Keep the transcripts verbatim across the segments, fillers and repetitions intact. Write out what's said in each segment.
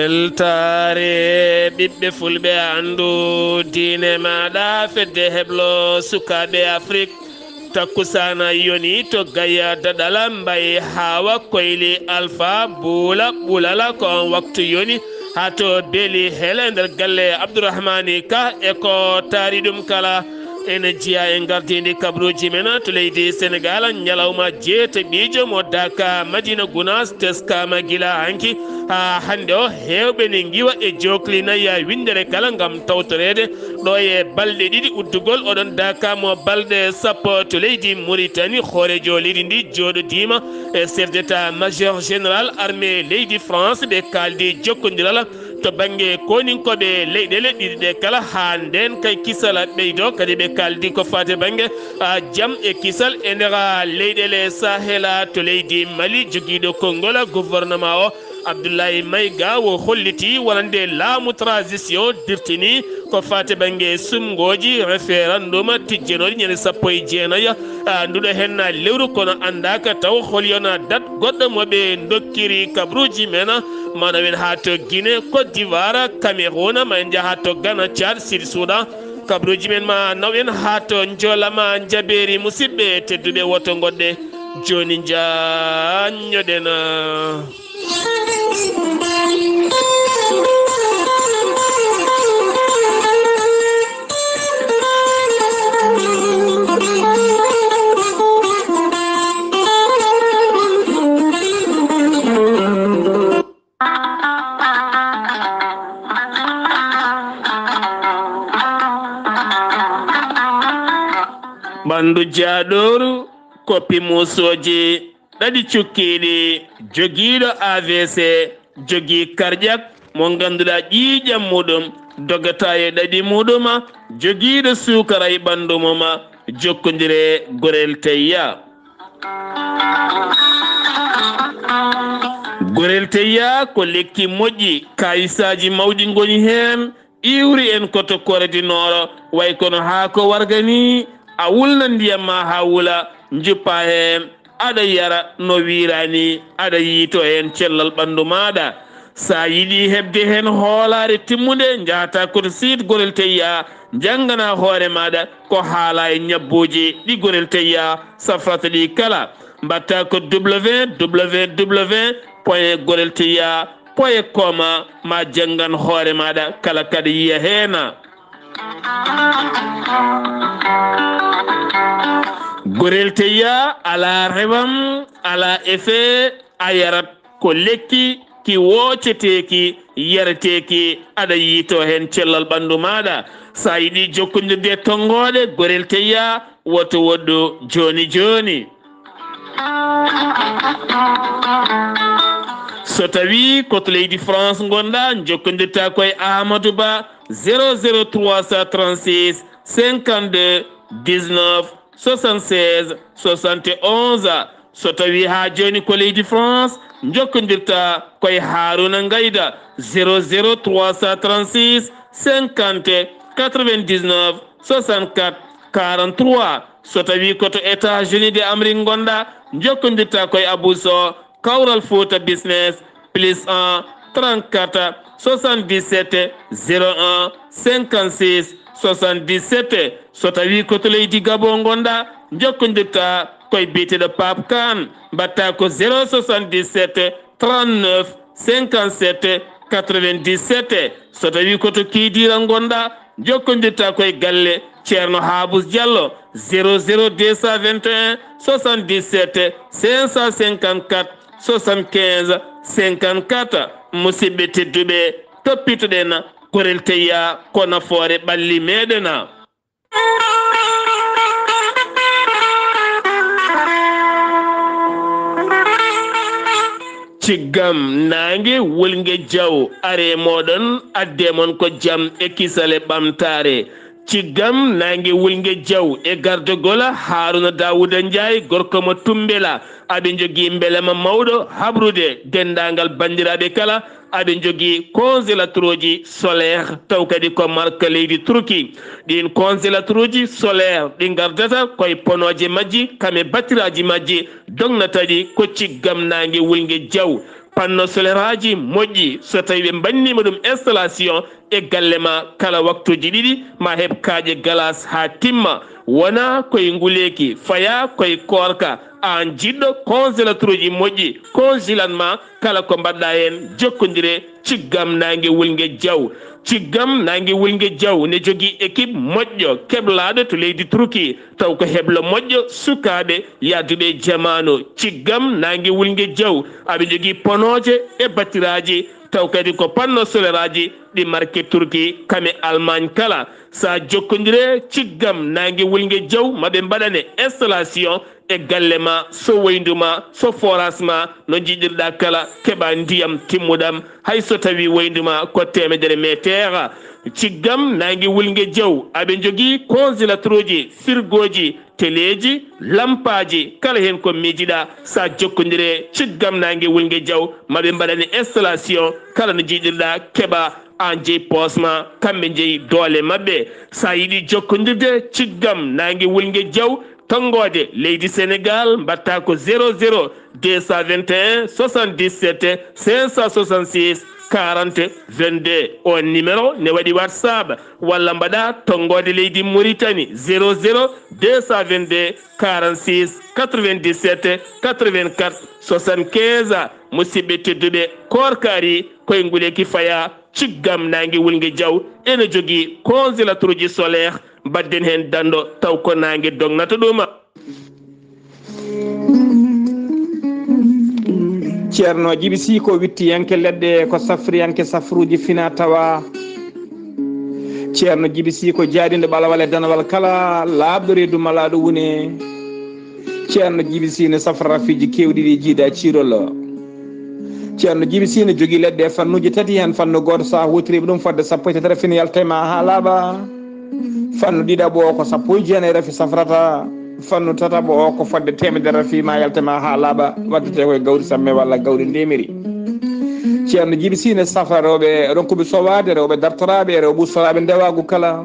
Weltaare ɓiɓɓe fulɓe, anndu diine maaɗa, fedde heblo sukaaɓe Afrik. Takkusaana yoni to Gaya Daɗala, Mbaye Hawa, Koyli, Alfa, Buula, Ɓulala, ko on waktu yoni. Haa to Beeli Hele nder galle Abdourahmani Ka e ko taari ɗum kala. Ene jeyaa e ngardiindi kabruuji men to leydi Senegaal, ñalawma jeetaɓiijo mo Daaka Madina Gunaas teskaama gila hanki haa hannde o. Heewɓe ne ngiwa e jokli nayi winndere kala ngam tawtoreede ɗo e balɗe ɗiɗi uddugol oɗon Daaka mo balɗe sappo to leydi Muritani. Hooreejo leydi ndi jooɗodiima e chef d'état major général armée leydi France, ɓe kaaldi jokkondiral to bannge koninkooɓe leyɗeele ɗiɗi ɗe kala, haa ndeen kay kisal ɓeydo. Kadi ɓe kaaldi ko faati bannge, a, jam e kisal e nder leyɗeele Sahela to leydi Mali. Jogiiɗo konngol gouvernement o, Abdoulaye Maïga, o holliti wonande laamu transition dirtini ko faati bannge sumngooji référendum tijjanooɗi ñande sappo e jeenayi, a, nduɗo heen lewru, kono anndaaka taw hol yona dat goɗɗo mo ɓe ndokkiri kabruuji men. Ma nawen haa to Guinée, Côte d'Ivoire, Cameroun, ma en njaha to Ghana, Tchad, Sud Soudan. Kabruuji men ma nawen haa to Njoola ma Njabeeri. Musidɓe tedduɓe, woto ngoɗɗe jooni njaññoɗen. Ɓanndu jaaɗooru, koppi muusooji ɗaɗi cukkiiɗi, jogiiɗo A V C, jogii karƴak mo ngannduɗaa ƴiiƴam muɗum dogata e ɗaɗi muɗum, jogiiɗo suukara e ɓanndu mum, jokkondire gorel teyya. Gorel teyya ko lekki moƴƴi, kayisaaji mawɗi ngoni heen, iwri en ko to Corée du Nord, way kono haako warga ni, a wulna ndiyam ma haa wula, njuppa heen, aɗa yara no wiiraani, aɗa yiito heen cellal ɓanndu maaɗa. So a yiɗi heɓde heen hoolaare timmunde, njahata ko to site Gorel Teyya, njanngana hoore maaɗa ko haala e ñabbuuji ɗi Gorel Teyya safrata ɗi kala. Mbaɗta ko W W W point gorel teyya point com, ma janngan hoore maaɗa kala kaɗa yiya heen. Gorel Teyya alaa rewam, alaa effet, a yarat ko lekki ki wooceteeki, yareteeki, aɗa yiito heen cellal ɓanndu maaɗa. So a yiɗi jokkondirde e tonngooɗe Gorel Teyya, woto woɗɗu jooni jooni. So tawii ko to leydi France ngonɗaa, njokkondirta ko e Amadou Ba, zéro zéro trois cent trente-six cinquante-deux dix-neuf soixante-seize soixante et onze. So tawii haa jooni ko leydi France, njokkondirta ko e Harouna Ngayda, zéro zéro trois cent trente-six cinquante quatre-vingt-dix-neuf soixante-quatre quarante-trois. So tawii ko to États-Unis de Amérique ngonɗaa, njokkondirta ko e Abou Sow, Kawral Fouta Business, plus un, trente-quatre, soixante-dix-sept, zéro un, cinquante-six, soixante-dix-sept. So tawii ko to leydi Gabon ngonɗaa, njokkondirta ko e biyeteeɗo Pape Kane, mbaɗta ko zéro soixante-dix-sept, trente-neuf, cinquante-sept, quatre-vingt-dix-sept. So tawii ko to Kidira ngonɗaa, njokkondirta ko e galle Ceerno Habous Diallo, zéro zéro deux cent vingt et un soixante-dix-sept cinq cent cinquante-quatre soixante-quinze cinquante-quatre. Musidɓe tedduɓe, toppitoɗen Gorel Teyya ko nafoore ɓalli meɗen. Ciggam naange wulnge jaw, are moɗon, adde mon ko jam e kisale ɓamtaare. Ciggam naange wulnge jaw e gardogol Haruna Dawuda Njaay, gorko mo Tumbela. Aɓe njogii mbelema mawɗo habrude denndaangal banndiraaɓe kala. Aɓe njogii congélateur uji solaire, taw kadi ko marque leydi Turki. Ɗiin congélateur uji solaire ɗi ngardata koye ponooje majji, kame battiraaji majji, dognata ɗi ko ciggam naange wulnge jaw. Panneau solaire aji moƴƴi, so tawi ɓe mbannima ɗum installation e galle ma kala waktuji ɗiɗi, ma heɓ kaaƴe glace ha timma. Wona koye nguleeki, faya koye koorka. An jiɗɗo congélateur uji moƴƴi, congelan ma kala ko mbaɗɗa hen, jokkondire Ciggam Naange Wulnge Jaw. Ciggam Naange Wulnge Jaw ne jogii équipe moƴƴo keblaaɗo to leydi Turki, taw ko heblo moƴƴo sukaaɓe yahduɓe e jamaanu. Ciggam Naange Wulnge Jaw, aɓe jogii ponooje e batiraaji, taw kadi ko panneau solaire aji ɗi marque Turki, kame Allemagne kala. Sa jokkondire Ciggam Naange Wulnge Jaw, maɓe mbaɗane installation e galle ma, so woyndu ma, so forage ma, no jiɗirɗa kala, keɓa ndiyam timmuɗam, hay so tawi woyndu ma ko teemedere meeteera. Ciggam Naange Wulnge Jaw, aɓe jogii congélateur uji, frigo ji, teleeji, lampaaji, kala heen ko miijiɗa, sa jokkondire Ciggam Naange Wulnge Jaw, maɓe mbaɗane installation, kala no jiɗirɗa, keɓa, an jeyi poos ma, kamɓe njeyi doole maɓɓe. Sa yiɗi jokkondirde Ciggam Naange Wulnge Jaw, tonngoode leydi Sénégal, mbatta ko zéro zéro deux cent vingt et un soixante-dix-sept cinq cent soixante-six quarante vingt-deux. On numéro ne waɗi WhatsApp, walla mbaɗa tonngoode leydi Mauritanie, zéro zéro deux cent vingt-deux quarante-six quatre-vingt-dix-sept quatre-vingt-quatre soixante-quinze. Musidɓe tedduɓe, koorka ari, koye nguleyki faya. Ciggam Naange Wulnge Jaw ene jogii congélateur uji solaire, mbadden heen danndo taw ko naange dognata ɗum. Ceerno Jibi Sii ko wittiyanke leɗɗe, ko safriyanke safruuji fina tawa. Ceerno Jibi Sii ko jaaɗiiɗo ɓalawal e danawal kala, laaɓɗo reedu malaaɗo wune. Ceerno Jibi Sii ne safra rafiiji keewɗi ɗi jiida ciirol. Ceerno Jibi Sii ne jogii leɗɗe e fannuuji tati, heen fannu gooto, so a huutoriima ɗum fodde sappo e tati rafi ne yalta e ma haa laaɓa. Fannu ɗiɗaɓo o ko sappo e jeenayi rafi safrata. Fannu tataɓo o ko fodde teemedere rafi ma yalta e ma haa laaɓa, waddetee ko e gawri samme walla gawri ndeemiri. Ceerno Jibi Sii ne safra rewɓe ronkuɓe sowaade, rewɓe dartoraaɓe, rewɓe ustoraaɓe ndewaagu kala.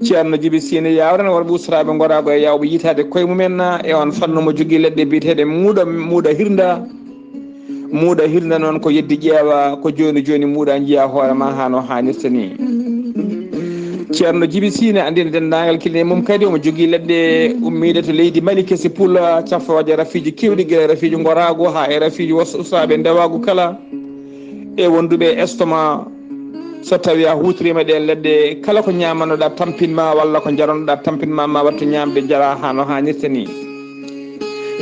Ceerno Jibi Sii ne yaawrana worɓe ustoraaɓe ngoraagu e yaawɓe yiytaade koye mumen e on fannu. Mo jogii leɗɗe biyeteeɗe muuɗo, muuɗa hirnda. Muuɗa hirnda noon ko yeddi ƴeewa, ko jooni jooni muuɗa njiya hoore ma haa no haanirta ni. Ceerno Jibi Sii ne anndina denndaangal kile mum kadi omo jogii leɗɗe ummiiɗe to leydi Mali, kesi pula, cafrooje rafiiji keewɗi, gila rafiiji ngoraagu haa e rafiiji was-, usaaɓe ndewaagu kala, e wonduɓe e estomac. So tawi a huutoriima ɗeen leɗɗe, kala ko ñaamanoɗa tampin ma walla ko njaronoɗa tampin ma, ma wattu ñaamde, jara haa no haanirta ni.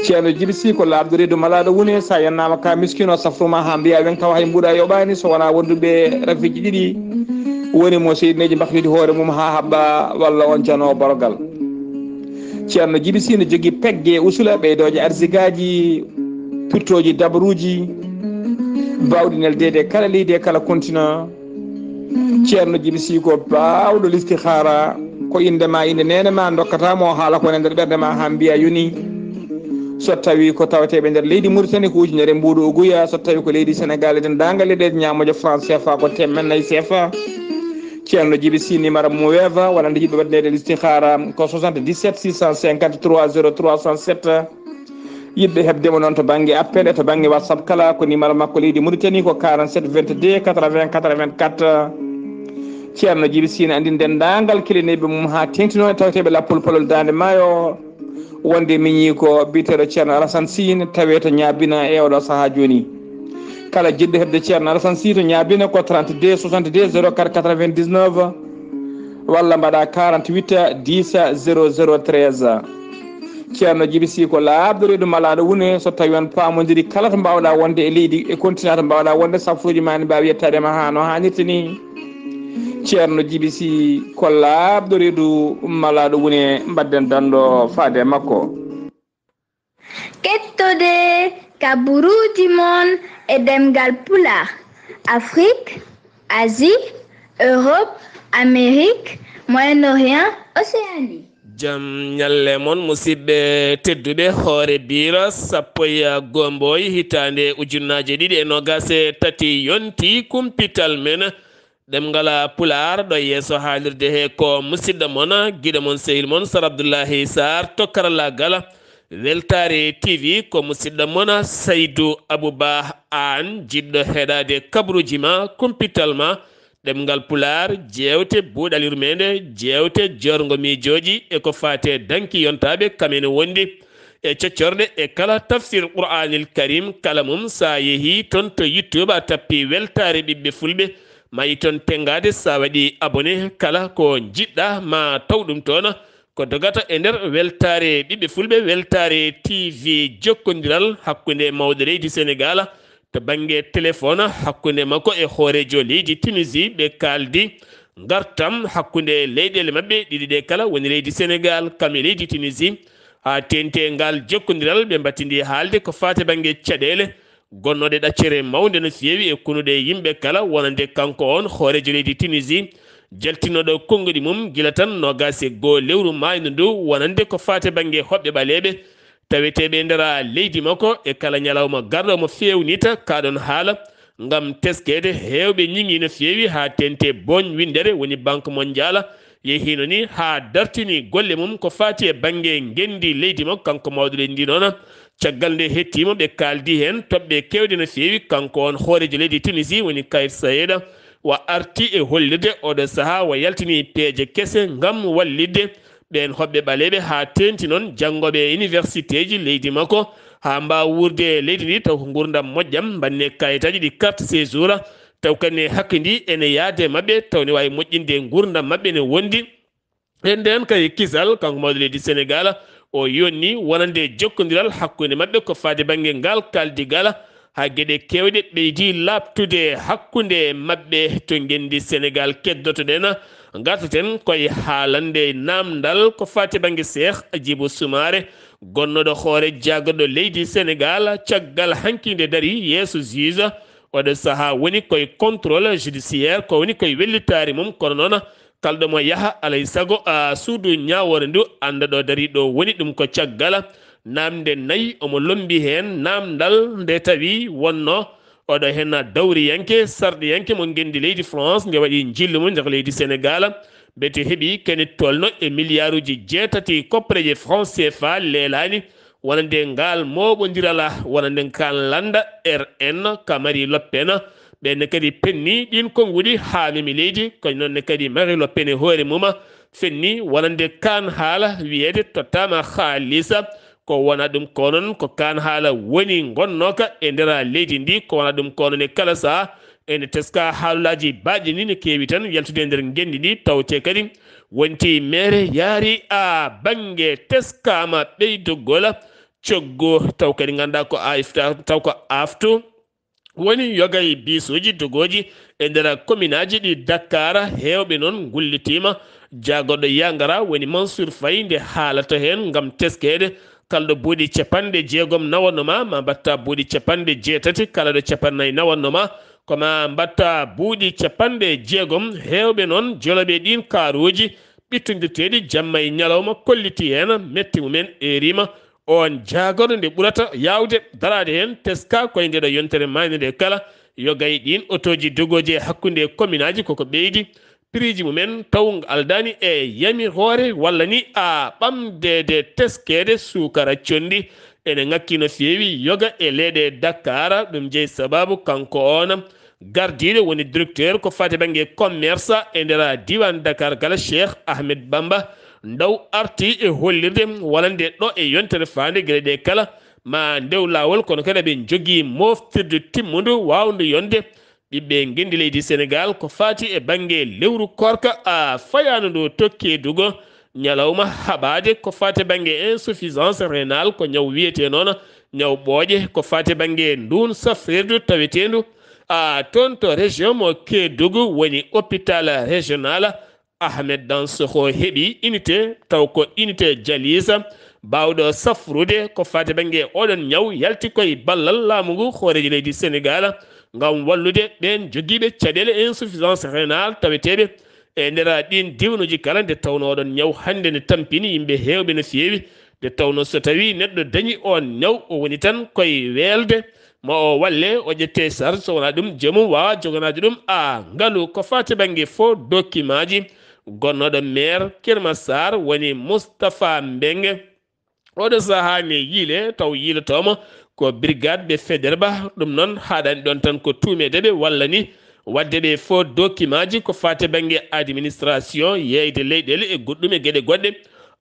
Ceerno Jibi Sii ko laaɓɗo reedu malaaɗo wune, sa yennaama ka miskino, safruma haa mbiya wen tawa hay mbuuɗa yoɓaani, so wonaa wonduɓe rafiiji ɗiɗi woni mo seydineeji mbaklidi hoore mum haa haɓɓa walla on janoo borogal. Ceerno Jibi Sii ne jogii pegge usula, ɓeydooje arsigaaji, pirtooji dabaruuji, baawɗi neldeede e kala leydi e kala continent. Ceerno Jibi Sii ko baawɗo listihaara, ko innde ma, innde neene ma, ndokkata mo haala ko woni e nder ɓernde ma haa mbiya yoni. So tawi ko taweteeɓe nder leydi Mauritanie ko ujunere mbuuɗu uguya, so tawi ko leydi Sénégal e denndaangal leyɗe ñaamooje franc C F A ko teemedde nayi C F A. Ceerno Jibi Sii numéro mum weefa walla nde yiɗɓe waɗneede listihaara ko soixante-dix-sept six cent cinquante-trois zéro trois cent sept. Yiɗɓe heɓde mo noon to bannge appel e to bannge WhatsApp kala, ko numéro makko leydi Mauritanie ko quarante-sept vingt-deux quatre-vingts quatre-vingt-quatre. Ceerno Jibi Sii ne anndi denndaangal kilineeɓe mum haa teeŋtinoo e taweteeɓe lappol palol Daande Maayo, wonde miñi ko biyeteeɗo Ceerno Alassane Sii, tawee to Ñaabina e oɗo sahaa jooni. Kala jiɗɗo heɓde Ceerno Alassane Sii to Ñaabina ko trente-deux soixante-deux zéro quatre quatre-vingt-dix-neuf, walla mbaɗa quarante-huit dix zéro zéro treize. Ceerno Jibi Sii ko laaɓɗo reedu malaaɗo wune, so tawi on paamondiri kala to mbaawɗa wonde e leydi e continent to mbaawɗa wonde, safruuji ma ne mbaawi yettaade ma haa no haanirta ni. Ceerno Jibi Sii ko laaɓɗo reedu malaaɗo wune, mbadden danndo faade e makko. Kettode kaburuuji mon e ɗemngal Pulaar, Afrique, Asie, Europe, Amérique, Moyen-Orient, Océanie. Jam ñalle mon, musidɓe tedduɓe. Hoore Biira sappo e go'o hitaande ujunnaaje ɗiɗi e noogaas e tati yonti kumpital men ɗemngal Pulaar. Ɗo yeeso haalirde he ko musidɗo mon, giɗo mon, sehil mon, Sar Abdullahi Sar to karallaagal. Weltaare T V ko musidɗo mon Saydu Abu Ba, aan jiɗɗo heɗaade kabaruuji ma, kumpital ma, ɗemngal Pulaar, jeewte, buuɗal yurmeende, jeewte, joorngo miijooji e ko faati e danki yontaaɓe kam ene wondi e coccorɗe e kala tafsir Qur'aanil Karim kala mum. So a yehii toon to YouTube, a tappi Weltaare Ɓiɓɓe Fulɓe, ma yi toon tenngaade. So a waɗii abonné, kala ko njiɗɗa ma taw ɗum toon. Ko dogata e nder Weltaare Ɓiɓɓe Fulɓe, Weltaare T V, jokkondiral hakkunde mawɗo leydi Senegaal to bannge telefoŋ, hakkunde makko e hooreejo leydi Tunisie. Ɓe kaaldi ngartam hakkunde leyɗeele maɓɓe ɗiɗi ɗe kala, woni leydi Senegaal kam e leydi Tunisie. Haa teeŋti e ngal jokkondiral, ɓe mbattindi haalde ko faati bannge caɗeele gonnooɗe ɗaccere mawnde no feewi e kunuɗe yimɓe kala, wonande kanko on hooreejo leydi Tunisie, jaltinooɗo konnguɗi mum gila tan noogaas e goo lewru maayndo ndu, wonande ko faati bannge hoɓɓe ɓaleeɓe taweteeɓe e nder leydi makko. E kala ñalawma garɗo, omo feewnita kaa ɗoon haala ngam teskeede. Heewɓe ñiŋii no feewi haa teeŋti e booñ winndere, woni Banque Mondiale yehiino ni haa dartini golle mum ko faati e bannge ngenndi leydi makko, kanko mawɗo leydi ndi noon. Caggal nde hettiima, ɓe kaaldi heen toɓɓe keewɗe no feewi. Kanko on hooreejo leydi Tunisie, woni Kais Saied, wa arti e hollirde oɗo sahaa, wa yaltini peeje kese ngam wallitde ɓeen hoɓɓe ɓaleeɓe, haa teeŋti noon janngooɓe e universitéeji leydi makko, haa mbaawa wuurde e leydi ndi taw ko nguurndam moƴƴam, mbaɗne kayitaaji ɗi, carte séjour, taw kadi ne hakkandi ene yahde e maɓɓe, taw ne waawi moƴƴinde nguurndam maɓɓe ne wondi. E ndeen kay kisal, kanko mawɗo leydi Senegaal, o yonni wonande jokkondiral hakkunde maɓɓe ko faati bannge ngal kaaldigal, haa geɗe keewɗe ɓeydi laaɓtude hakkunde maɓɓe. To ngenndi Senegaal keddoto-ɗen, ngartaten koye haalande naamndal ko faati bannge Seex Ajibu Sumaare, gonnooɗo hoore jaagorɗo leydi Senegaal, caggal hanki nde darii yeeso juge. Oɗo sahaa woni koye contrôle judiciaire, ko woni koye wellitaare mum, kono noon kala ɗo mo yaha, alaa e sago, a, suudu ñaawoore ndu annda ɗo darii ɗo woni. Ɗum ko caggal naamnde nayi, omo lommbi heen naamndal nde tawi wonno oɗo heen dawriyanke, sarɗiyanke mo ngenndi leydi France, nde waɗi njillu mum nder leydi Senegaal, mbete heɓi kene tolno e miliyaaruuji jeetati koppareeje franc C F A leelaani, wonande ngal mooɓondiral, wonande ngal lannda R N ka Marie Le Pen. Ɓeen ne kadi penni ɗiin konnguɗi haa memi leydi, ko noon ne kadi Marie Le Pen e hoore mum fenni wonande kaan haala wiyeede tottaama haalisa. Ko wona ɗum ko noon, ko kaan haala woni ngonnooka e nder leydi ndi. Ko wona ɗum ko noon, e kala sahaa ene teska haalulaaji baaɗi ni ne keewi tan yaltude e nder ngenndi ndi, tawte kadi wonti meere yaari a bannge teskaama ɓeydugol coggu, taw kadi nganndaa ko a ifta, taw ko aftu. Woni yoga e biisuuji dogooji e nder kominaaji ɗi Dakar, heewɓe noon ngullitiima. Jaagorɗo Yangara woni Mansour Faye nde haalata heen ngam teskeede. Kala ɗo buuɗi capanɗe jeegom nawanno ma, ma mbatta buuɗi capanɗe jeetati. Kala ɗo capannay nawanno ma, ko ma mbatta buuɗi capanɗe jeegom. Heewɓe noon jolooɓe ɗiin kaaruuji ɓittondirteeɗi jamma e ñalawma kolliti heen metti mumen, eeriima. Oon jaagorɗo nde ɓurata yaawde daraade heen, teska koye nde ɗo yontere maayde nde kala, yoga e ɗiin otooji dogooji e hakkunde kominaaji koko ɓeydi. Piriiji mumen taw aldaani e yamiroore walla ni a ɓamdeede teskeede suukara conndi. Ene ŋakki no feewi yoga e leeɗe Dakar. Ɗum jeyi sabaabu kanko oon gardiiɗo woni directeur ko faati bannge commerce e nder diiwaan Dakar kala, Cheikh Ahmed Bamba Ndaw, arti e hollirde wonande ɗo e yontere faande geɗe ɗe kala ma ndew laawol, kono kadi ɓe njogii moftirdu timmundu waawndu yonde ɓiɓɓe ngenndi leydi Senegaal ko faati e bannge lewru koorka a fayaano ndu tokki e dugo ñalawma haɓaade ko faati bannge insuffisance rénale, ko ñaw wiyetee noon ñaw ɓooƴe, ko faati bannge nduun safrirdu taweteendu a toon to région mo Kédougou, woni hôpital régional Ahmed Dansokho heɓi unité, taw ko unité Jalisa, baawɗo safrude ko faati bannge oɗon ñaw, yalti koye ballal laamu ngu, hooreejo leydi Senegaal, ngam wallude ɓeen jogiiɓe caɗeele insuffisance rénale taweteeɓe e nder ɗiin diiwanuuji kala. Nde tawnoo oɗon ñaw hannde ne tampini yimɓe heewɓe no feewi, nde tawnoo so tawii neɗɗo dañi oon ñaw, o woni tan koye weelde ma o walle, o ƴette charge, so wonaa ɗum joomum waawa joganaade ɗum a ngalu. Ko faati bannge fof dokimaaji, gonnooɗo maire Kër Massar woni Moustapha Mbengue, Oɗo sahaa ne yiile taw yiilotoomo ko brigade ɓe Faidherbe. Ɗum noon haɗani ɗon tan ko tuumeede ɓe walla ni waɗde ɓe fo dokimaaji ko faati bannge administration, yeeyde leyɗeele e goɗɗum e geɗe goɗɗe.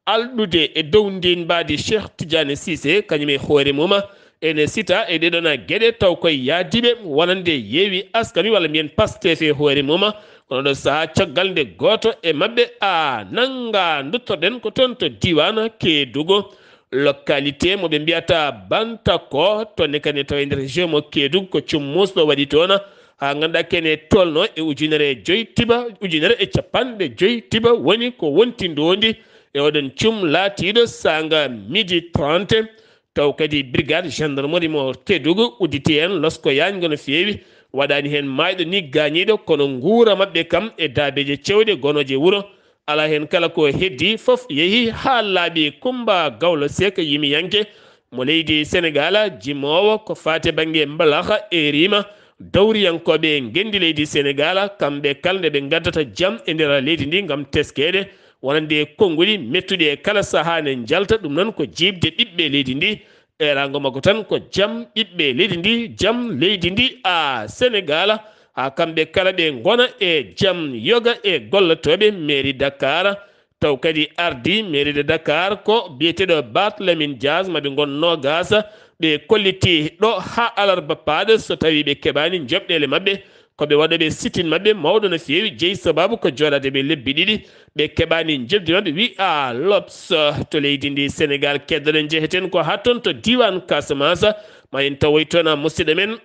Alɗude e dow ndiin mbaadi, Cheikh Tidiane Cissé kañum e hoore mum ene sita e ɗeɗon geɗe taw koye yaadiiɓe wonande Yewwi Askan Wi walla mbiyen Pastef e hoore mum. Kono ɗo sahaa caggal nde gooto e maɓɓe a nannga duttorɗen ko toon to diiwaan Keedugu. Localité mo ɓe mbiyata Bantako, toon ne kadi ne tawa e nder région mo Keedugu, ko cum muusɗo waɗi toon, haa ngannduɗaa kene tolno e ujunere e joyi tiba, ujunere e capanɗe joyi tiba woni ko wonti ndoondi e oɗon cum laatiiɗo saanga midi trente. Taw kadi brigade gendarmerie mo Keedugu udditi heen losko yaañgo no feewi, waɗaani heen maayɗo ni gaañiiɗo, kono nguura maɓɓe kam e daabeeje cewɗe gonooje wuro, alaa heen kala ko heddii, fof yehi haa laaɓi. Kummba Gawlo Seek, yimiyanke mo leydi Senegaal, jimoowo ko faati bannge mbalaxa e rima dawriyankooɓe ngenndi leydi Senegaal, kamɓe kala nde ɓe ngaddata jam e nder leydi ndi ngam teskeede wonande e konnguɗi mettuɗi e kala sahaa ne njalta, ɗum noon ko jiiɓde ɓiɓɓe leydi ndi. Eeraango makko tan ko jam ɓiɓɓe leydi ndi, jam leydi ndi, a Senegaal, haa kamɓe kala ɓe ngona e jam, yoga e gollotooɓe mairie Dakar. Taw kadi ardii mairie de Dakar ko biyeteeɗo Barthélémy Dias, maɓe ngon noogaas, ɓe kolliti ɗo haa alarba paaɗo so tawii ɓe keɓaani njoɓɗeele maɓɓe. Ko ɓe waɗooɓe sit-in maɓɓe mawɗo no feewi, jeyi sabaabu ko jooɗaade ɓe lebbi ɗiɗi, ɓe keɓaani njoɓdi maɓɓe, wiya L'Obs. To leydi ndi Senegaal, keddoɗen, njeheten ko haa toon to diiwaan Casamance, ma en tawoy toon musidɗo men,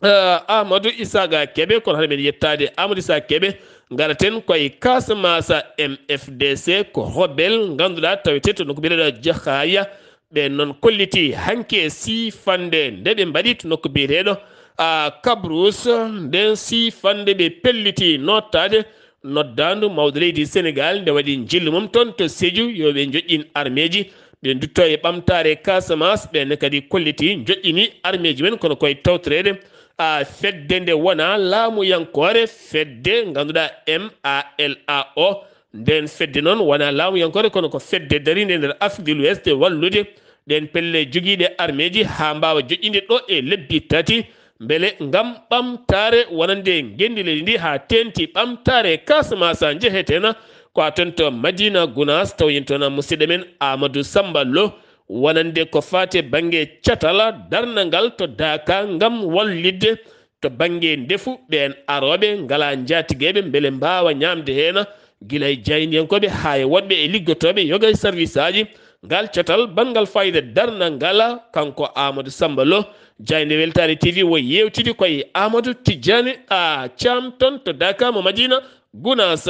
eh, Amadou Isaka Kebe. Kono hade men yettaade Amadou Isaka Kebe, ngaraten koye Casamance. M F D C ko rebelle ngannduɗaa tawetee to nokku biyeteeɗo Jaxaaya. Ɓeen noon kolliti hanki e siifannde nde ɓe mbaɗi to nokku biyeteeɗo, a, Kabrousse. Nden siifannde ɓe pelliti nottaade noddaandu mawɗo leydi Senegaal nde waɗi njillu mum toon to Sédhiou yo ɓe njoƴƴin armeeji, ɓe ndutto e ɓamtaare Casamance. Ɓeen ne kadi kolliti njoƴƴini armeeji men kono koye tawtoreede, a, fedde nde wonaa laamuyankoore, fedde ngannduɗaa M A L A O. Nden fedde noon wonaa laamuyankoore, kono ko fedde dariinde nder Afrique de l'Ouest wallude ɗeen pelle jogiiɗe armeeji haa mbaawa joƴƴinde ɗo e lebbi tati, mbele ngam ɓamtaare wonande ngenndi leydi ndi haa teeŋti ɓamtaare Casamance. Njeheteena ko a toon to Madina Gunaas, tawoyen toon musidɗo men Amadou Samba Lo, wonande ko faati e bannge catal darnangal to Daaka ngam wallitde to bannge ndefu, ɓeen arooɓe ngalaa njaatigeeɓe mbele mbaawa ñaamde heen, gila e jaayndiyankooɓe haa e woɗɓe e liggotooɓe yoga e sarwisaaji. Ngal catal banngal fayda darnal ngal, kanko Amadou Samba Lo, jaaynde Weltaare T V, wo yeewtidi koye Amadou Tijjani A Caam toon to Daaka mo Madina Gunaas.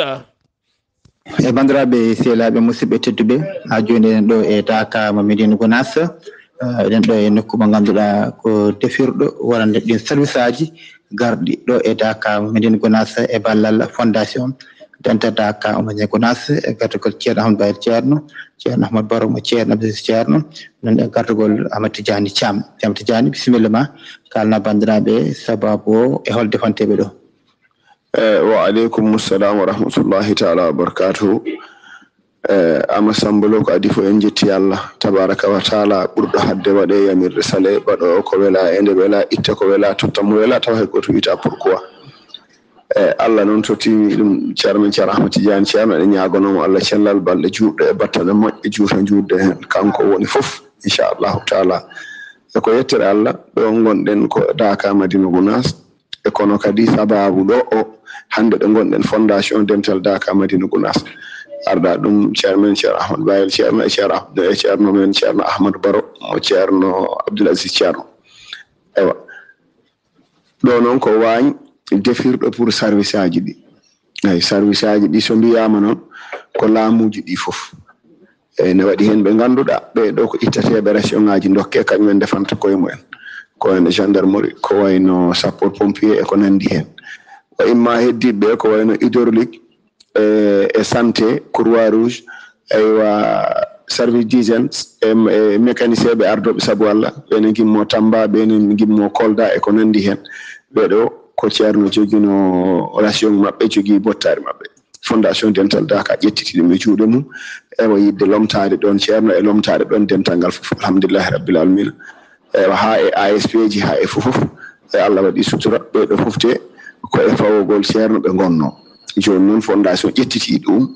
E banndiraaɓe, sehilaaɓe, musidɓe tedduɓe, haa jooni eɗen ɗo e Daaka mo Medina Gunaas. Eh, eɗen ɗo e nokku mo ngannduɗaa ko defirɗo wonande ɗin sarwisaaji garɗi ɗo e Daaka mo Medina Gunaas e ballal Fondation Dental Daaka mo Medina Gunaas e gartugol Ceerno Ahmad Bayel Ceerno, Ceerno Ahmad Baro mo Ceerno Abdou Aziz Ceerno, noon e gartugol Amadou Tidiani Thiam. Amadou Tidiani, bisimilla ma, kaalna banndiraaɓe sababu o e hol defanteeɓe ɗo. Eh, wa aleykum salam wa rahmatullahi taala wa barakatuhu. Eh, Ama Samba Lo, ko adii fof en njetti Allah tabaraka wa taala, ɓurɗo hadde waɗe yamirde sale, baɗo ko wela e nde wela, itta ko wela, totta mo wela, tawa hay goto wiyata pourquoi. Eh, Allah noon so tiimi ɗum, Ceerno men Ceerno Ahmad Tidiane Ceerno, eɗen ñaagonoo mo Allah cellal, balɗe juutɗe e battane moƴƴe juuta njuutde heen. Kanko woni fof, inchallahu taala. E ko yettere Allah, ɗo ngonɗen ko Daaka Madina Gunaas. E kono kadi sababu ɗo o, hannde ɗo ngonɗen Fondation Dental Daaka Madina Gunaas. Arda ɗum Ceerno men Ceerno Ahmad Bayel Ceerno e Ceerno Ahmad, e Ceerno men Ceerno Ahmad Baro mo Ceerno Abdoul Aziz Ceerno. Ewa. Ɗo noon ko waañ defirɗo pour service aji ɗi. Eyi, service aji ɗi so mbiyaama noon ko laamuuji ɗi fof. Eyi, ne waɗi heen ɓe ngannduɗaa ɓee ɗo ko ittateeɓe ration ngaji ndokke, kañum en ndefanta koye mumen. Ko wayno gendarmerie, ko wayno sapeur pompier e ko nanndi heen. O imma heddiiɓe ɓe ko wayno hydraulique, e, e santé, Croix Rouge, aywa, service d'hygiène, e, e mécanicien ɓe ardooɓe sabu Allah, ɓe ne ngimmo Tamba, ɓe ne ngimmo Kolda e ko nanndi heen. Ɓee ɗo ko Ceerno joginoo ration maɓɓe, jogii bottaari maɓɓe. Fondation Dental Daaka ƴettiti ɗum e juuɗe mum. Ewa yiɗde lomtaade ɗoon ceerno e lomtaade ɗoon dental ngal fof. Alhamdulillahi Rabbil Alamina. Ewa haa e A S P ji, haa e fof fof. E Allah waɗi sutura, ɓee ɗo fof te ko e fawogol ceerno ɓe ngonnoo. Jooni noon fondation ƴettiti ɗum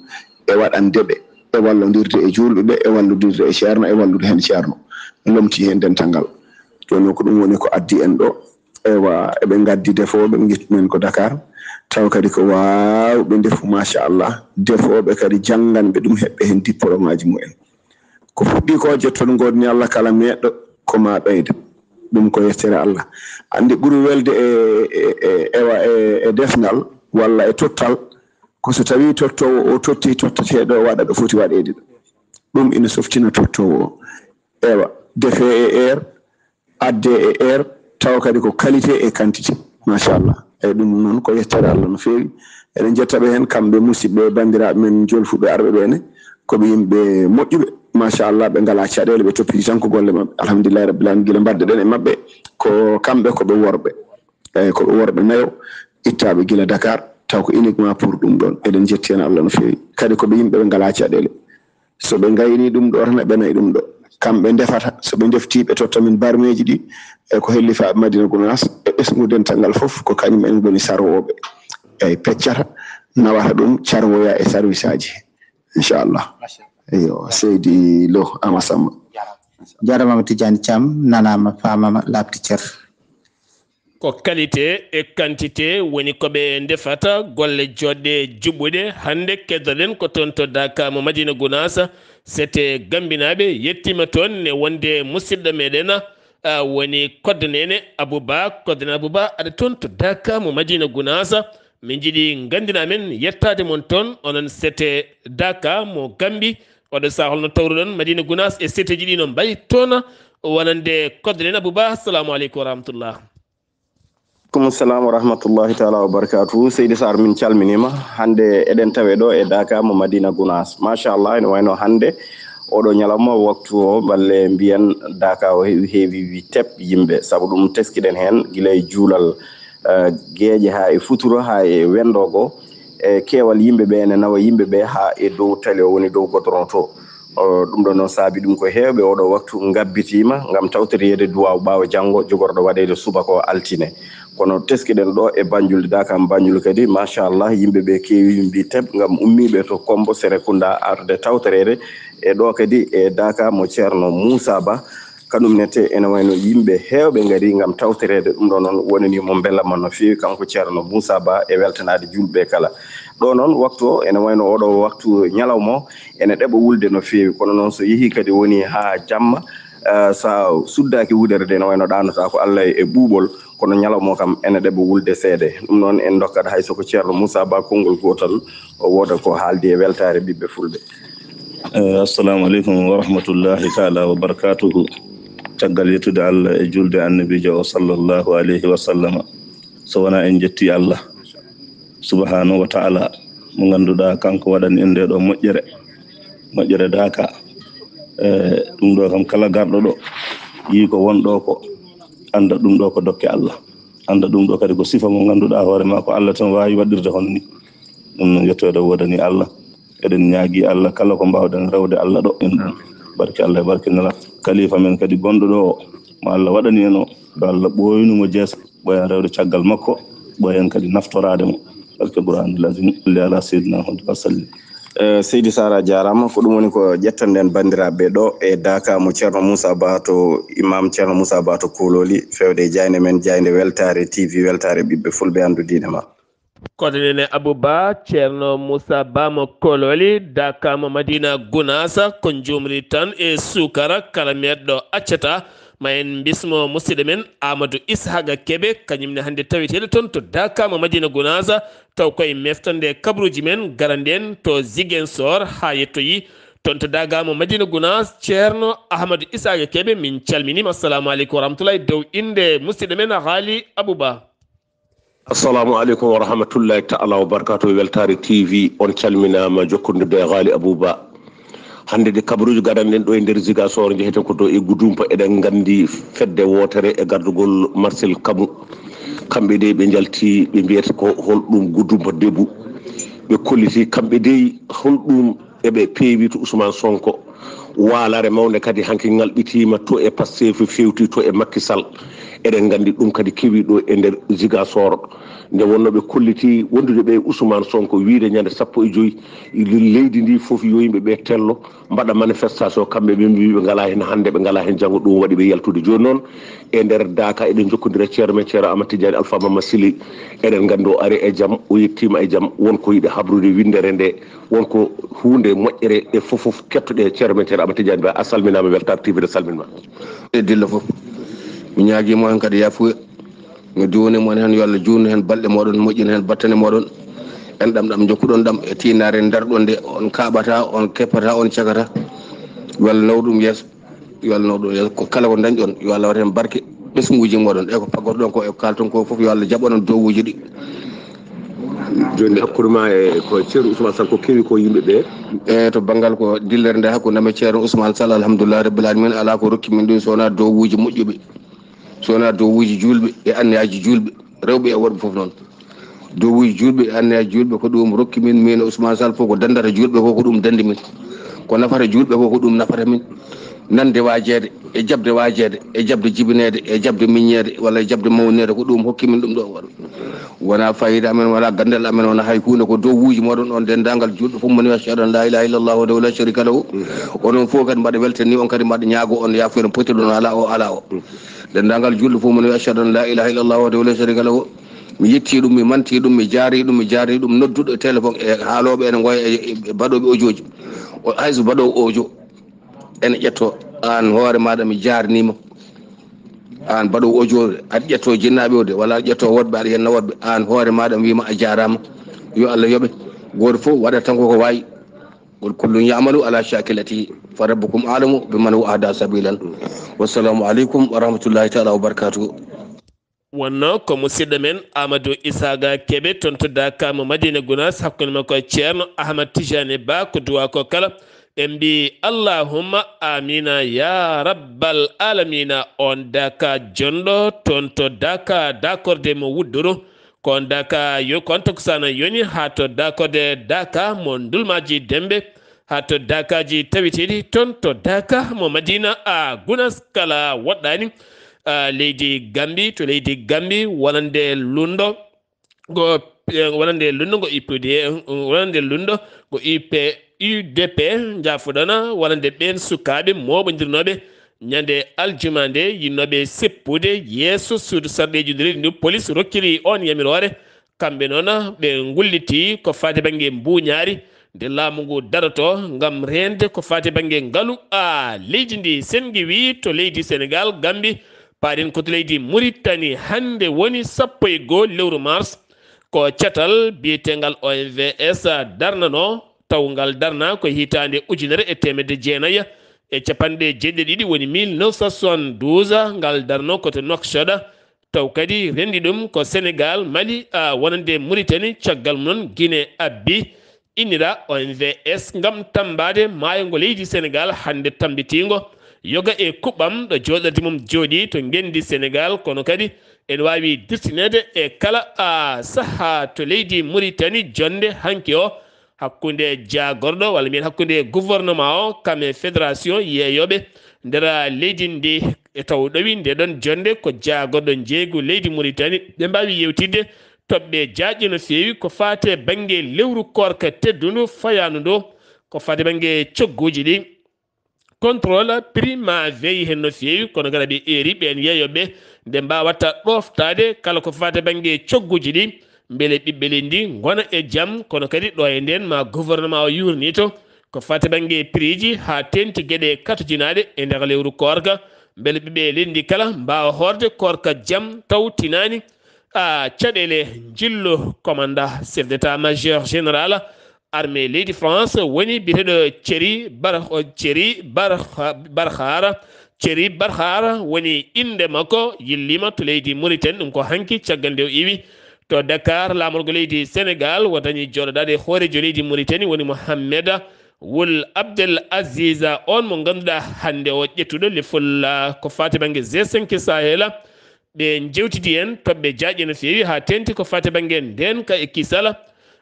e waɗande ɓe, e wallondirde e juulɓe ɓe, e wallondirde e ceerno, e wallude heen ceerno. Lomti heen dental ngal. Jooni noon ko ɗum woni ko addi en ɗo. Ewa, eɓe ngaddi defooɓe, ɓe njettu men ko Dakar. Taw kadi ko waawɓe ndefu, machallah. Defooɓe kadi jannganɓe ɗum, heɓɓe heen diplôme aji mumen. Ko fuɗɗi ko, jetton ngoodni Allah kala meeɗɗo, ko ma ɓeyda. Ɗum ko yettere Allah. Anndi ɓuri welde e, e, e, ewa, e, e defnal walla e tottal, ko so tawi tottoowo o totti totteteeɗo o waɗa ɗo foti waɗeede ɗo. Ɗum ina softina tottoowo o. Ewa, defee e heure, addee e heure, tawa kadi ko qualité e quantité. Machallah. Eyi, ɗum noon ko yettere Allah no feewi. Eɗen njetta ɓe heen, kamɓe musidɓe e banndiraaɓe men jolfuɓe arɓe ɓe ne, ko ɓe yimɓe moƴƴuɓe. Machallah, ɓe ngalaa caɗeele, ɓe toppiti tan ko golle maɓɓe. Alhamdulillahi Rabbil Alamina, gila mbaɗde ɗen e maɓɓe, ko kamɓe ko ɓe worɓe. Eyi, ko ɓe worɓe nayo, ittaaɓe gila Dakar, taw ko uniquement pour ɗum ɗoon. Eɗen njetti heen Allah no feewi. Kadi ko ɓe yimɓe ɓe ngalaa caɗeele. So ɓe ngaynii ɗum ɗo tan, ɓe nayi ɗum ɗo. Kamɓe ndefata, so ɓe ndeftii, ɓe totta min barmeeji ɗi, e ko hellifaaɓe Madina Gunaas, e ɓesngu dental ngal fof, ko kañum en ngoni sarwooɓe. Eyi, peccata, nawata ɗum, carwoya e sarwisaaji. Inchallah. Machallah. Eyo, seydi Lo Ama Samba. Jarama Tidiane Thiam, nanama, famama, labti cer. Ko qualité e quantité woni ko ɓe ndefata, golle joɗɗe juɓɓuɗe. Hannde keddoɗen ko toon to Daaka mo Madina Gunaas, sete Gambinaaɓe. Yettima toon ne wonde musidɗo meɗen, a, woni Koddo Nene Abouba. Koddo Nene Abouba, aɗa toon to Daaka mo Madina Gunaas. Min jiɗi nganndina men yettaade mon toon, onon sete Daaka mo Gambi. Oɗo saha holno tawruɗon Madina Gunaas e seteji ɗi no mbayi toon, wonande Koddo Nene Abouba? Assalamu aleykum wa rahmatullah. Aleykum salam wa rahmatullahi taala wa barakatuhu. Seydi Sarr, min calminima. Hannde eɗen tawe ɗo e Daaka mo Madina Gunaas. Machallah, ene wayno hannde oɗo ñalawma waktu o, balle mbiyen Daaka o heewi, heewi wi tep yimɓe. Sabu ɗum teskiɗen heen gila e juulal, eh, geeƴe haa e futuro, haa e wendoogo. E keewal yimɓe ɓe ene nawa yimɓe ɓe haa e dow tali o woni dow godron to. O, ɗum ɗo noon saabi ɗum ko heewɓe oɗo waktu ngabbitiima ngam tawtoreede duwaaw ɓaawo janngo jogorɗo waɗeede subaka o altine. Kono teskiɗen ɗo e Banjul, Daaka mo Banjul kadi, machallah, yimɓe ɓe keewi mbi tep ngam ummiiɓe to Kombo Serekunda arde tawtoreede e ɗo kadi e Daaka mo Ceerno Muusa Ba. Kanum nete ene wayno yimɓe heewɓe ngari ngam tawtoreede. Ɗum ɗo noon wonani mo mbelama no feewi kanko Ceerno Muusa Ba e weltanaade juulɓe kala. Ɗo noon waktu o ene wayno oɗo waktu ñalawma o ene ɗeɓa wulde no feewi, kono noon so yehii kadi woni haa jamma, eh, so a suddaaki wudere de ene wayno ɗaanata ko Allah e ɓuuɓol, kono ñalawma o kam ene ɗeɓa wulde seeɗa. Ɗum noon en ndokkat hay so ko Ceerno Muusa Ba konngol gootal, o wooda ko haaldi e weltaare ɓiɓɓe fulɓe. Eh, assalamu aleykum wa rahmatullahi taala wa barakatuhu. Caggal yettude Allah e julde annabiijo o sallallahu alayhi wa sallama, so wonaa en njetti Allah subhanahu wa taala mo ngannduɗaa kanko waɗani en nde ɗo moƴƴere, moƴƴere Daaka. Eh, ɗum ɗo kam kala garɗo ɗo yii ko won ɗo ko, annda ɗum ɗo ko dokke Allah. Annda ɗum ɗo kadi ko sifa mo ngannduɗaa hoore ma ko Allah tan waawi waɗirde hono ni. Ɗum noon yettoode woodani Allah. Eɗen ñaagi Allah kala ko mbaawɗen rewde Allah ɗo en ɗum. Barke Allah e barke Nela. Kalifa men kadi gonɗo ɗo o, mo Allah waɗani en o, yo Allah ɓooynu mo jeesa, ɓooya rewde caggal makko, ɓooya en kadi naftoraade mo. Barke Qur'aanul Aziim. Salli ala Seydina Muhammad wa sallim. Eh, Seydi Sara jaaraama. Ko ɗum woni ko ƴettanɗen banndiraaɓe ɗo e Daaka mo Ceerno Muusa Ba to Imam Ceerno Muusa Ba to Kololi, fewde e jaaynde men, jaaynde Weltaare T V, Weltaare ɓiɓɓe fulɓe, anndu diine ma. Koɗo nene Abou Ba, Ceerno Muusa Ba mo Kololi, Daaka mo Madina Gunaasa, ko njuumri tan e suukara, kala meeɗɗo accata. Ma en mbismo musidɗo men Amadou Ishaqa Kebe, kañum ne hannde taweteeɗo toon to Daaka mo Madina Gunaasa, taw koye meftande kabruuji men, garande en to Ziguinchor haa yettoyi toon to Daaka mo Madina Gunaas. Ceerno Ahmadou Ishaqa Kebe, min calminiima. Assalamu aleykum wa rahmatullahi, dow innde musidɗo men Haali Abou Ba. Assalamu aleykum wa rahmatullahi ta'ala wa barakatuh. Weltaare T V, on calminaama jokkondirde e Haali Abou Ba. Hannde de kabaruuji garanɗen ɗo e nder Ziguinchor, njeheten ko to e Goudomp. Eɗen nganndi fedde wootere e gardugol Marcel Kamou. Kamɓe de ɓe njalti, ɓe mbiyata ko holɗum Goudomp Debout. Ɓe kolliti kamɓe dey holɗum eɓe peewi to Ousmane Sonko. Waalare mawnde kadi hanki ngalɓitiima to e Pastef, fewti to e Macky Sall. Eɗen nganndi ɗum kadi kewi ɗo e nder Ziguinchor. Nde wonno ɓe kolliti wondude ɓe Ousmane Sonko wiide ñande sappo e joyi leydi ndi fof yo yimɓe ɓe tello, mbaɗa manifestation, kamɓe ɓe mbi ɓe ngalaa heen hannde, ɓe ngalaa heen janngo, ɗum waɗi ɓe yaltude. Jooni noon, e nder Daaka, eɗen njokkondira ceerno men, ceerno Amadou Tidiane Alpha Mama Sili. Eɗen nganndi o ari e jam, o yettiima e jam, won ko yiɗi habrude winndere nde, won ko huunde moƴƴere e fof fof. Kettoɗe ceerno men, ceerno Amadou Tidiane Ba, a salminaama, weltaare T V ne salminma. E dilla fof, mi ñaagiima on kadi yafuya. Mi duwani mon heen, yo Allah juutnu heen balɗe mooɗon, moƴƴin heen battane mooɗon. En ɗam ɗam njokkuɗon ɗam e tiinaare ndarɗon nde, on kaaɓata, on keppata, on cakata. Yo Allah naw ɗum yeeso. Yo Allah naw ɗum yeeso. Ko kala ko ndañɗon, yo Allah waɗ heen barke ɓesnguuji mooɗon. E ko paggotoɗon ko, e ko kaalton ko fof, yo Allah jaɓ onon dowuuji ɗi. Jooni hakkunde ma e ko ceerno Ousmane Sall, ko kewi ko yimɓe ɓe? E to banngal ko dillere nde hakkunde am e ceerno Ousmane Sall, alhamdulillahi rabbil alamin, alaa ko rokki min ɗum so wonaa dowuuji moƴƴuɓe, so wonaa dowuuji juulɓe e anniyaaji juulɓe, rewɓe e worɓe fof noon. Dowuuji juulɓe e anniyaaji juulɓe ko ɗum rokki min, min e Ousmane Sall fof ko danndata juulɓe ko, ko ɗum danndi min. Ko nafata juulɓe ko, ko ɗum nafata min. Nande waajeede, e jaɓde waajeede, e jaɓde jibineede, e jaɓde miññeede, walla e jaɓde mawneede, ko ɗum hokki min ɗum ɗo. Wonaa faayiida amen, wonaa ganndal amen, wonaa hay huunde, ko dowuuji mooɗon on, denndaangal juulɓe fof, moni ashhadu an laa ilaaha illallah wahdahu laa sharika lahu. Onon fof kadi mbaɗa weltani on, kadi mbaɗa ñaago on, yaafo en pottiɗon alaa o, alaa o. Denndaangal juulɓe fof, moni ashhadu an laa ilaaha illallah wahdahu laa sharika lahu. Mi yetti ɗum, mi manti ɗum, mi jaari ɗum, mi jaari ɗum, nodduɗo e téléphone e haalooɓe ene ngoya e, e baɗooɓe audioji. O, hay so baɗoowo audio ene ƴetto, aan hoore maaɗa mi jaarniima. Aan baɗoowo audio, aɗa ƴetto jinnaaɓe o de, walla aɗa ƴetto woɗɓe, aɗa yenna woɗɓe. Aan hoore maaɗa mi wiima a jaaraama. Yo Allah yoɓe. Gooto fof waɗa tan ko ko waawi. Qul kullun ya'malu ala shakilatihi. Fa rabbukum a'lamu biman huwa ahda sabilan. Wassalamu aleykum wa rahmatullahi taala wa barakatuhu. Wonno ko musidɗo men Amadou Isaga Kebe, toon to Daaka mo Madina Gounass, hakkunde makko e ceerno Ahmad Tijani Ba, ko duwa ko kala. En mbi allahumma amina ya rabbal alamina. On Daaka jonɗo toon to Daaka, dakorde mo wudduru. Ko on Daaka yo, ko on takusana yoni haa to dakorde Daaka mo Ndulmaji Dembe. Haa to Daakaaji tawiteeɗi toon to Daaka mo Madina a Gunas kala woɗɗaani. A, leydi Gambi, to leydi Gambi, wonande lunndo ngo, e, wonande lunndo ngo I P D, wonande lunndo ngo I P, U D P, njaafoɗon, wonande ɓeen sukaaɓe mooɓondirnooɓe ñande aljuma nde, yinnooɓe seppude yeeso suudu sarɗeeji ndu leydi ndu, polis rokkiri on yamiroore. Kamɓe noon, ɓe ngulliti ko faati bannge mbuuñaari, nde laamu ngu daroto ngam reende ko faati bannge ngalu a leydi ndi. Senngi wi to leydi Senegaal, Gambi, paaɗen ko to leydi Muritani. Hannde woni sappo e goo lewru mars, ko catal biyeteengal O M V S darnanoo, taw ngal darna ko hitaande ujunere e teemedde jeenayi e capanɗe jeeɗiɗi, woni mille neuf cent soixante-douze, ngal darnoo ko to Nouakchott. Taw kadi renndi ɗum ko Senegaal, Mali, a, wonande Muritani, caggal mum noon Gine abbi innira O M V S ngam tammbaade maayo ngo leydi Senegaal hannde tammbitiingo, yoga e kuɓɓam ɗo jooɗorde mum jooɗi to ngenndi Senegaal. Kono kadi ene waawi dirtineede e kala, a, sahaa to leydi Muritani jonnde hanki o, hakkunde jaagorɗo, walla mbiyen hakkunde gouvernement o, kam e fédération yeeyooɓe nder leydi ndi. E taw ɗowi nde ɗon jonnde ko jaagorɗo njeeygu leydi Muritani. Ɓe mbaawi yewtidde toɓɓe jaajɗe no feewi ko faati e bannge lewru koorka teddundu fayaandu ndu, ko faati e bannge cogguuji ɗi. Contrôle prix ma weeyi heen no feewi, kono kadi ɓe eeri ɓeen yeeyooɓe nde mbaawata ɗooftaade kala ko faati e bannge cogguuji ɗi, mbele ɓiɓɓe leydi ndi ngona e jam. Kono kadi ɗo e ndeen ma gouvernement o yuurnito ko faati e bannge prix ji, haa teeŋti geɗe katojinaaɗe e nder lewru koorka, mbele ɓiɓɓe leydi ndi kala mbaawa hoorde koorka jam taw tinaani, a, caɗeele njillu. Commandant chef d'état-major général armée leydi France woni biyeteeɗo Thierry Bar-, Thierry Bar-, Barkhar. Thierry Barkhar woni innde makko, yilliima to leydi Mauritanie. Ɗum ko hanki caggal nde o iwi to Dakar, laamorgo leydi Senegaal, o dañi jooɗodaade e hooreejo leydi Mauritanie, woni Mohamed Wul Abdel Aziz, on mo ngannduɗaa hannde o ƴettuɗo lefol, ah, ko faati bannge G cinq Sahel. Ɓe njewtidi en toɓɓe jaajɗe no feewi, haa teeŋti ko faati bannge ndeenka e kisal.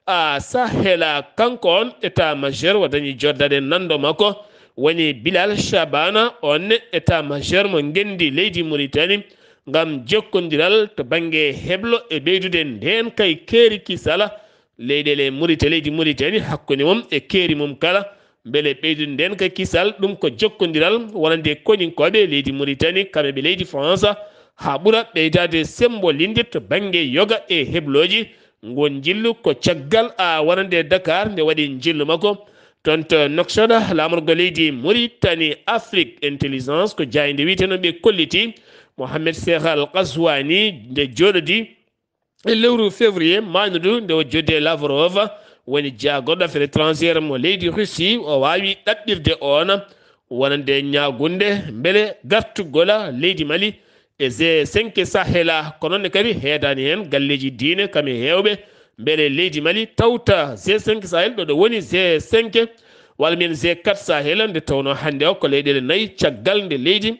a Sahela, kanko on état majeur o dañi joddade nanndo makko, woni Bilal Shabana, on ne état majeur mo ngenndi leydi Mauritanie, ngam jokkondiral to bannge heblo e ɓeydude ndeen kay keeri kisala leyɗeele Mauritanie, leydi Mauritanie, hakkunde mum e keeri mum kala, mbele ɓeydude ndeen kay kisal, ɗum ko jokkondiral wonande koninkooɓe leydi Mauritanie, kamɓe ɓe leydi France, haa ɓura ɓeydaade semmbolinde to bannge yoga e heblooji. Ngon njillu ko caggal a wonande Dakar nde waɗi njillu makko. Toon to Nouakchott, laamorgo leydi Mauritanie Afrique Intelligence, ko jaaynde wiyetee noon ɓe kolliti Mohamed Cheikh Al Ghazouani nde jooɗodi e lewru février maaynudu nde o joddi e Lavrov, woni jaagorɗo affaire étrangère mo leydi Russie, o waawi ɗaɓɓirde oon wonande ñaagunde mbele gartugol leydi Mali e G cinq Sahela, kono ne kadi heedaani heen galleeji diine kam e heewɓe, mbele leydi Mali tawta G cinq Sahel ɗo ɗo woni G cinq walla mbiyen G quatre Sahel, nde tawnoo hannde o ko leyɗeele nayi caggal nde leydi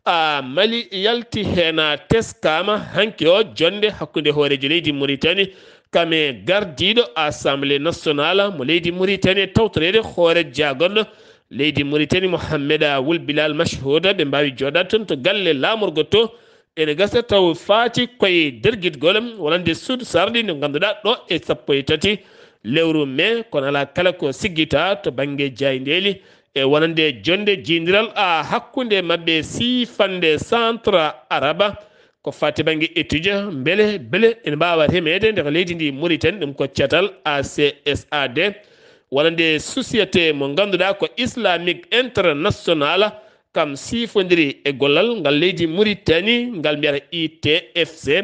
a Mali yalti heen a teskaama hanki o jonnde hakkunde hooreejo leydi Mauritanie kam e gardiiɗo Assemblée nationale mo leydi Mauritanie, tawtoreede hoore jaagorɗo leydi Mauritanie Mohamed Wul Bilal Machhouda. Ɓe mbaawi jooɗaade toon to galle laamorgo to. Ene gasa taw faati koye dergitgol wonande suudu sarɗi nde ngannduɗaa ɗo e sappo e tati lewru mai, kono alaa kala ko siggita to bannge jaayndeeli e wonande jonnde jiyndiral a hakkunde maɓɓe siifannde Centre Araba. Ko faati bannge étude mbele, mbele ene mbaawa remeede nder leydi ndi Mauritanie, ɗum ko catal A C S A D, wonande société mo ngannduɗaa ko Islamic International, kam siifondiri e gollal ngal leydi Mauritanie, ngal mbiyata I T F C.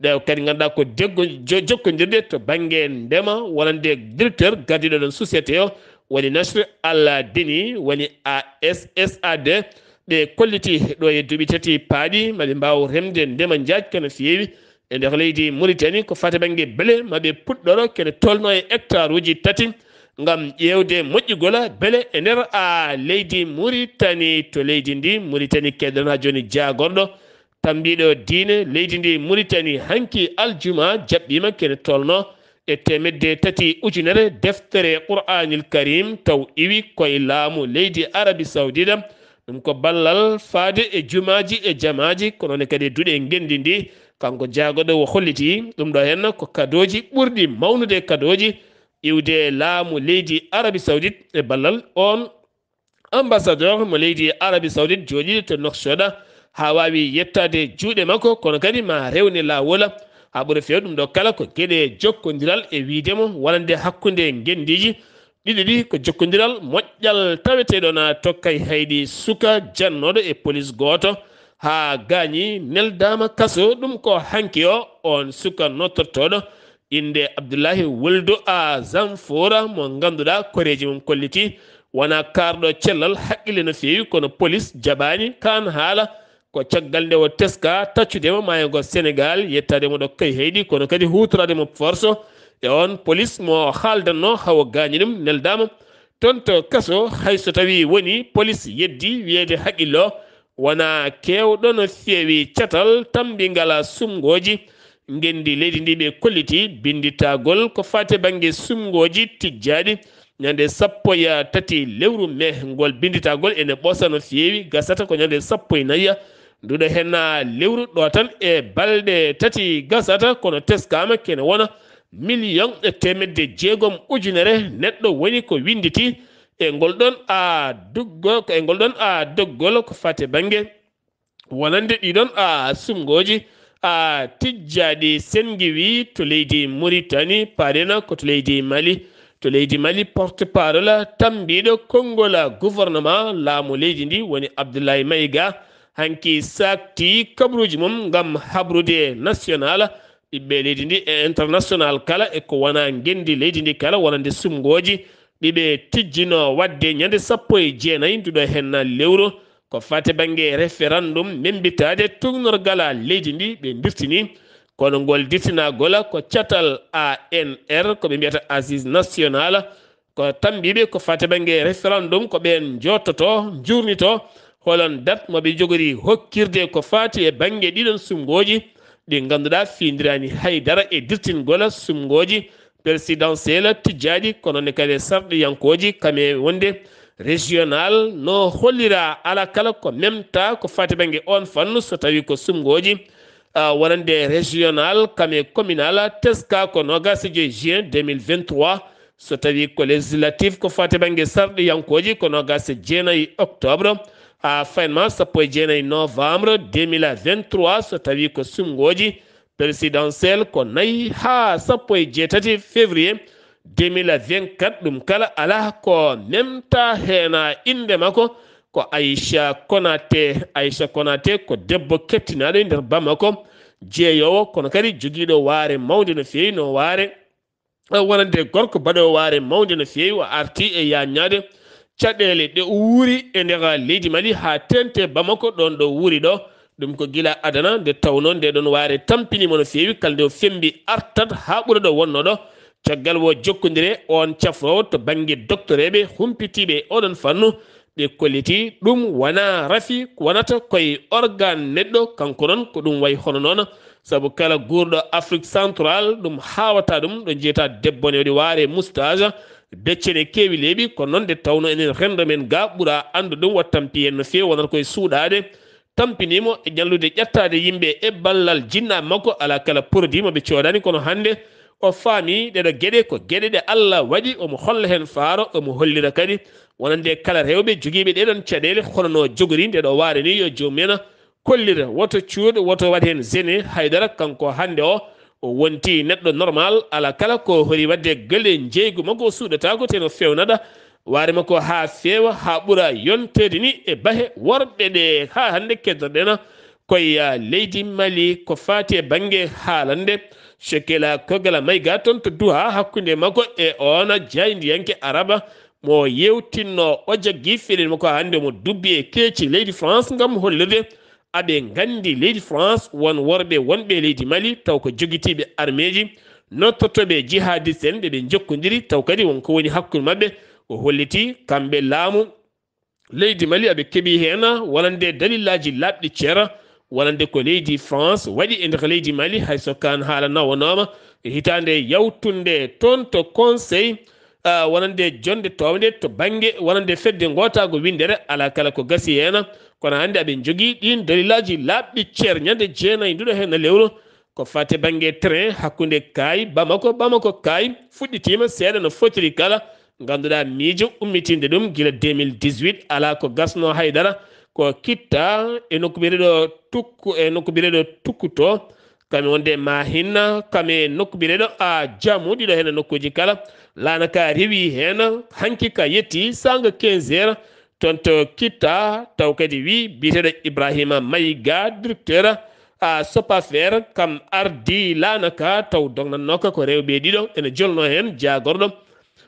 Ɗe kadi ngannduɗaa ko deggo-, jo-, jokkondirde to bannge ndema, wonande directeur gardiiɗo ɗon société o, woni Nasr Al Dini, woni A S S A D. Ɓe kolliti ɗo e duuɓi tati paaɗi, maɓe mbaaw remde ndema njaaj kene feewi e nder leydi Mauritanie, ko fate bannge bele maɓe puɗɗoro kene tolno e hectare uji tati, ngam ƴeewde moƴƴugol bele e nder a leydi Mauritanie. To leydi ndi Mauritanie keɗen haa jooni jaagorɗo tambiiɗo diine leydi ndi Mauritanie hanki aljuma jaɓɓiima kene tolno e teemedde tati ujunere deftere Qur'aanil Karim taw iwi koye laamu leydi Arabie Saoudite. Ɗum ko ballal faade e jumaaji e jamaaji, kono ne kadi e duɗe ngenndi ndi. Kanko jaagorɗo o holliti ɗum ɗo henna ko kadooji ɓurɗi mawnude kadooji iwde laamu leydi Arabie Saoudite e ballal on ambassadeur mo leydi Arabie Saoudite jooɗiiɗo to Nouakchott haa waawi yettaade juuɗe makko, kono kadi ma rewne laawol haa ɓuri feewde. Ɗum ɗo kala ko geɗe jokkondiral e wiyde mo wonande hakkunde ngenndiiji ɗiɗi ɗi. Ko jokkondiral moƴƴal taweteeɗo na tokkay haydi suka jannooɗo e polis gooto haa gaañi, neldaama kaso. Ɗum ko hanki o on suka nottortooɗo innde Abdullahi Wuldu a Zamfora mo ngannduɗaa koreeji mum kolliti wona kaarɗo cellal haqqille no feewi, kono polis jaɓaani kaan haala. Ko caggal nde o teska taccude mo maayo ngo Senegal, yettaade mo ɗo kay heyɗi, kono kadi huutoraade mo force e on polis mo haaldanno hawo gaañi ɗum, neldaama toon to kaso, hay so tawi woni polis yeddi wiyeede haqqillo wona keewɗo no feewi catal tammbingal sumngooji ngenndi leydi ndi. Ɓe kolliti binnditagol ko faati bannge sumngooji tijjaaɗi ñande sappo e tati lewru mai. Ngol binnditagol ene ɓoosa no feewi, gasata ko ñande sappo e nayi nduɗo henna lewru ɗo tan e balɗe tati gasata, kono teskaama kene wona miliyoŋ e teemedde jeegom ujunere neɗɗo woni ko winnditi e ngol ɗon a duggo, e ngol ɗon a doggol ko faati bannge wonande ɗiɗon a sumngooji a tijjaaɗi senngiwi to leydi Mauritanie, paarina ko to leydi Mali. To leydi Mali, porte-parole tambiiɗo konngol gouvernement laamu leydi ndi woni Abdoulaye Maïga, hanki saakti kabaruuji mum ngam habrude national ɓiɓɓe leydi ndi e international kala e ko wona ngenndi leydi ndi kala wonande sumngooji ɗi ɓe tijjino waɗde ñande sappo e jeenayi nduɗo henna lewru. Ko faati bannge référendum memmbitaade tuugnorgal leydi ndi ɓe dirtini, kono ngol dirtinagol ko catal A N R, ko ɓe mbiyata Assise Nationale. Ko tambiiɓe ko faati bannge référendum ko ɓeen njoototo, njuurnito holon dat mo ɓe njogori hokkirde ko faati e bannge ɗiɗon sumngooji ɗi ngannduɗaa fiindirani hay dara e dirtingol sumngooji présidentielle tijjaaɗi, kono ne kadi sarɗiyankooji kam e wonde régional no hollira ala kala ko memta ko fati bannge on fannu, so tawi ko sumngooji, ah, wonande régional kam e communal teska ko noogaas e joy juin deux mille vingt-trois, so tawi ko législatif ko fati bannge sarɗiyankooji ko noogaas e jeenayi octobre, haa faynma sappo e jeenayi novembre deux mille vingt-trois, so tawi ko sumngooji présidentielle ko nayi haa sappo e jeetati février deux mille vingt-quatre. Ɗum kala ala ko memta heena innde makko, ko Aisha Konate. Aisha Konate ko debbo kettinaaɗo e nder Bamako, jeeyoowo, kono kadi jogiiɗo waare mawnde no feewi, no waare wonande gorko baɗoowo waare mawnde no feewi. O arti e yaññaade caɗeele ɗe o wuuri e nder leydi Mali haa teeŋti Bamako, ɗoon ɗo wuuri ɗo. Ɗum ko gila adana, nde tawnoo nde ɗoon waare tampinii mo no feewi, kala nde o femmbi artat haa ɓura ɗo wonnoo ɗo. Caggal wo jokkondire oon cafroowo to bannge doktoreeɓe humpitiiɓe e oɗon fannu, ɓe kolliti ɗum wonaa rafi, wonata koye organe neɗɗo, kanko noon ko ɗum wayi hono noon. Sabu kala guurɗo Afrique Centrale, ɗum haawata ɗum, ɗo njiyata debbo ne waɗi waare moustache, becce ne keewi leeɓi, kono noon nde tawnoo enen renndo men ga ɓura anndu ɗum, wa tampi en no feewi, wonata koye suuɗaade, tampinii mo e ñallude ƴettaade yimɓe e ballal jinnaaɓe makko, alaa kala produit mo ɓe coodaani, kono hannde o faami ɗeɗo geɗe ko geɗe ɗe Allah waɗi, omo holla heen faaro, omo hollira kadi wonande kala rewɓe jogiiɓe ɗeɗon caɗeele, hono no jogori nde ɗo waare ni, yo joomum en kollira, woto cuuɗ, woto waɗ heen zene, haydara. Kanko hannde o, o wonti neɗɗo normal, alaa kala ko hori waɗde galle njeeygu makko, o suuɗataako, teno feewnaɗa waare makko haa feewa, haa ɓura yonteede ni e bahe worɓe ɗe haa hannde keddoɗen koye, ah, leydi Mali ko faati e bannge haalande. Shekela Kogala Mayga toon to duha hakkunde makko e oon jaayndiyanke araba mo yeewtinno, o jaggi fiɗen makko hannde mo dubbi e keeci leydi France ngam hollirde aɓe nganndi leydi France won worɓe wonɓe leydi Mali taw ko jogitiiɓe armeeji, nottotooɓe jihadiste en, ɓe ɓe njokkondiri, taw kadi won ko woni hakkunde maɓɓe. O holliti kamɓe laamu leydi Mali aɓe keɓi heen wonande dalillaaji laaɓɗi cer, wonande ko leydi France waɗi e nder leydi Mali, hay so kaan haala nawanaama e hitaande yawtunde toon to Conseil, ah, wonande jonnde toowde to bannge wonande fedde ngootaago winndere, alaa kala ko gasi heen. Kono hannde aɓe njogii ɗiin dalillaaji laaɓɗi cer ñande jeenayi nduɗo heen lewru. Ko fate bannge train hakkunde Kaay Bamako, Bamako Kaay fuɗɗitiima seeɗa no fotiri kala. Ngannduɗaa miijo ummitiinde ɗum gila deux mille dix-huit alaa ko gasnoo hay dara. Ko kitta e nokku biyeteeɗo Tukku, e nokku biyeteeɗo Tukkuto, kame wonde ma hinna, kame nokku biyeteeɗo a Jamu, ɗiɗo heen e nokkuuji kala. Laana ka rewi heen, hanki ka yetti saanga quinze heures, toon to Kitta, taw kadi wi biyeteeɗo Ibrahima Mayiga, directeur, a, Sopafer, kam ardi laana ka, taw dognannooka ko rewɓe ɗiɗo ene jolnoo heen, jaagorɗo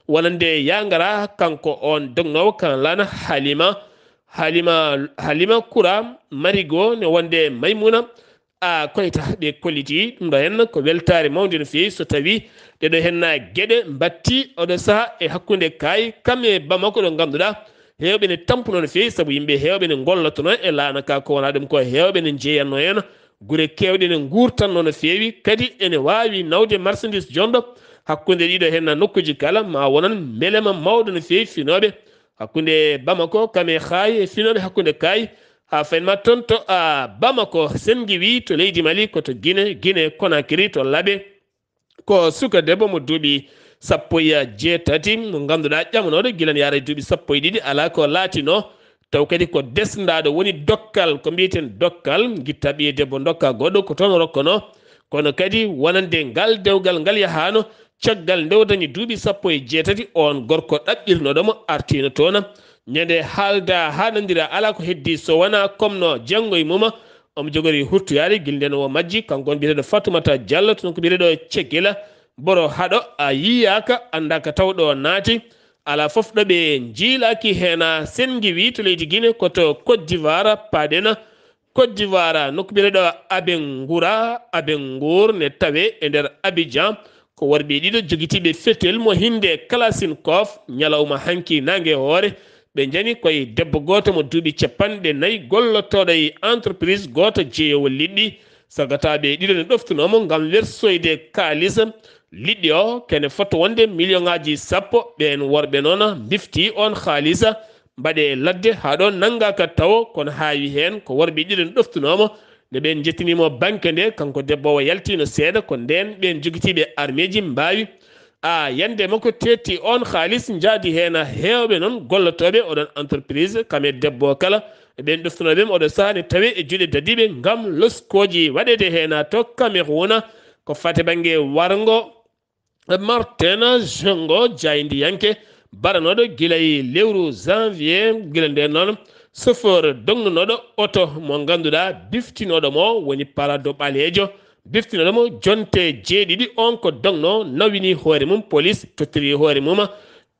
wonande Yangara, kanko on dognoowo kan laana Halima, Halima, Halima Kura Marigo ne wonde Maymuna, a, Koyta. Ɓe kolliti ɗum ɗo heen ko weltaare mawnde no feewi so tawi ɗeɗo heen geɗe mbatti oɗo saha e hakkunde Kaay kam e Bamako, ɗo ngannduɗaa heewɓe ne tampuno no feewi, sabu yimɓe heewɓe ne ngollotono e laana ka, ko wonaa ɗum ko heewɓe ne njeyanno heen gure keewɗe ne nguurtanno no feewi, kadi ene waawi nawde marchandise jonɗo hakkunde ɗiɗo heen nokkuuji kala, ma wonan mbelema mawɗo no feewi finooɓe hakkunde Bamako kam e Haay e finooɓe hakkunde Kaay, haa faynma toon to, a, Bamako. Senngi wi to leydi Mali ko to Gine, Gine Konakiri to Labe. Ko suka debbo mo duuɓi sappo e jeetati, mo ngannduɗaa ƴamanooɗo gila ne yaara e duuɓi sappo e ɗiɗi, alaa ko laatinoo. Taw kadi ko desndaaɗo woni dokkal, ko mbiyeten dokkal, ngitta ɓiye debbo ndokka goɗɗo, ko toon o rokkanoo. Kono kadi wonande ngal dewgal ngal yahaano, caggal nde o dañi duuɓi sappo e jeetati, oon gorko ɗaɓɓirnoɗo mo artiino toon. Ñande haalda haa nanndira, alaa ko heddii so wonaa komno janngo e mum. Omo jogori hurtoyaade gila nden o majji, kanko on biyeteeɗo Fatoumata Diallo, toon ko biyeteeɗo Cegela, Boro Haɗo, a yiyaaka, anndaaka taw ɗo naati. Alaa fof ɗo ɓe njiilaaki heen. Senngi wi to leydi Gine ko to Côte d'Ivoire paaɗen. Côte d'Ivoire, nokku biyeteeɗo Abengoura, Abengour ne tawe e nder Abidjan. Ko worɓe ɗiɗo jogitiiɓe fetel mo hinde Kalachnikov, ñalawma hanki naange hoore, ɓe njani koye debbo gooto mo duuɓi capanɗe nayi gollotooɗo e entreprise gooto jeeyoowo liɗɗi. Sagataaɓe ɗiɗo ne ɗoftunoo mo ngam wersoyde kaalis. Liɗɗi o kene fotto wonde miliyoŋaaji sappo. Ɓeen worɓe noon mbifti oon haalisa, mbaɗe ladde haa ɗo nanngaaka tawo, kono haawi heen ko worɓe ɗiɗo ɗoftunoomo. Nde ɓeen njettiniimo banke nde, kanko debbo o yaltiino seeɗa, ko ndeen ɓeen jogitiiɓe armeeji mbaawi. A yande makko teetti oon haalis, njaadi heen heewɓe noon gollotooɓe oɗon entreprise, kam e debbo o kala. E ɓeen ɗoftunooɓe mo oɗo sahaa ne tawee e juuɗe dadiiɓe ngam loskooji waɗeede heen to Cameroun, ko fate bannge warngo. Martin Jongo, jaayndiyanke baranooɗo gila e lewru janvier, gila ndeen noon, chauffeur dognunooɗo oto mo ngannduɗaa biftinooɗo mo woni parado ɓaleejo, biftinooɗo mo jonte jeeɗiɗi, on ko dogno nawini hoore mum, polis tottiri hoore mum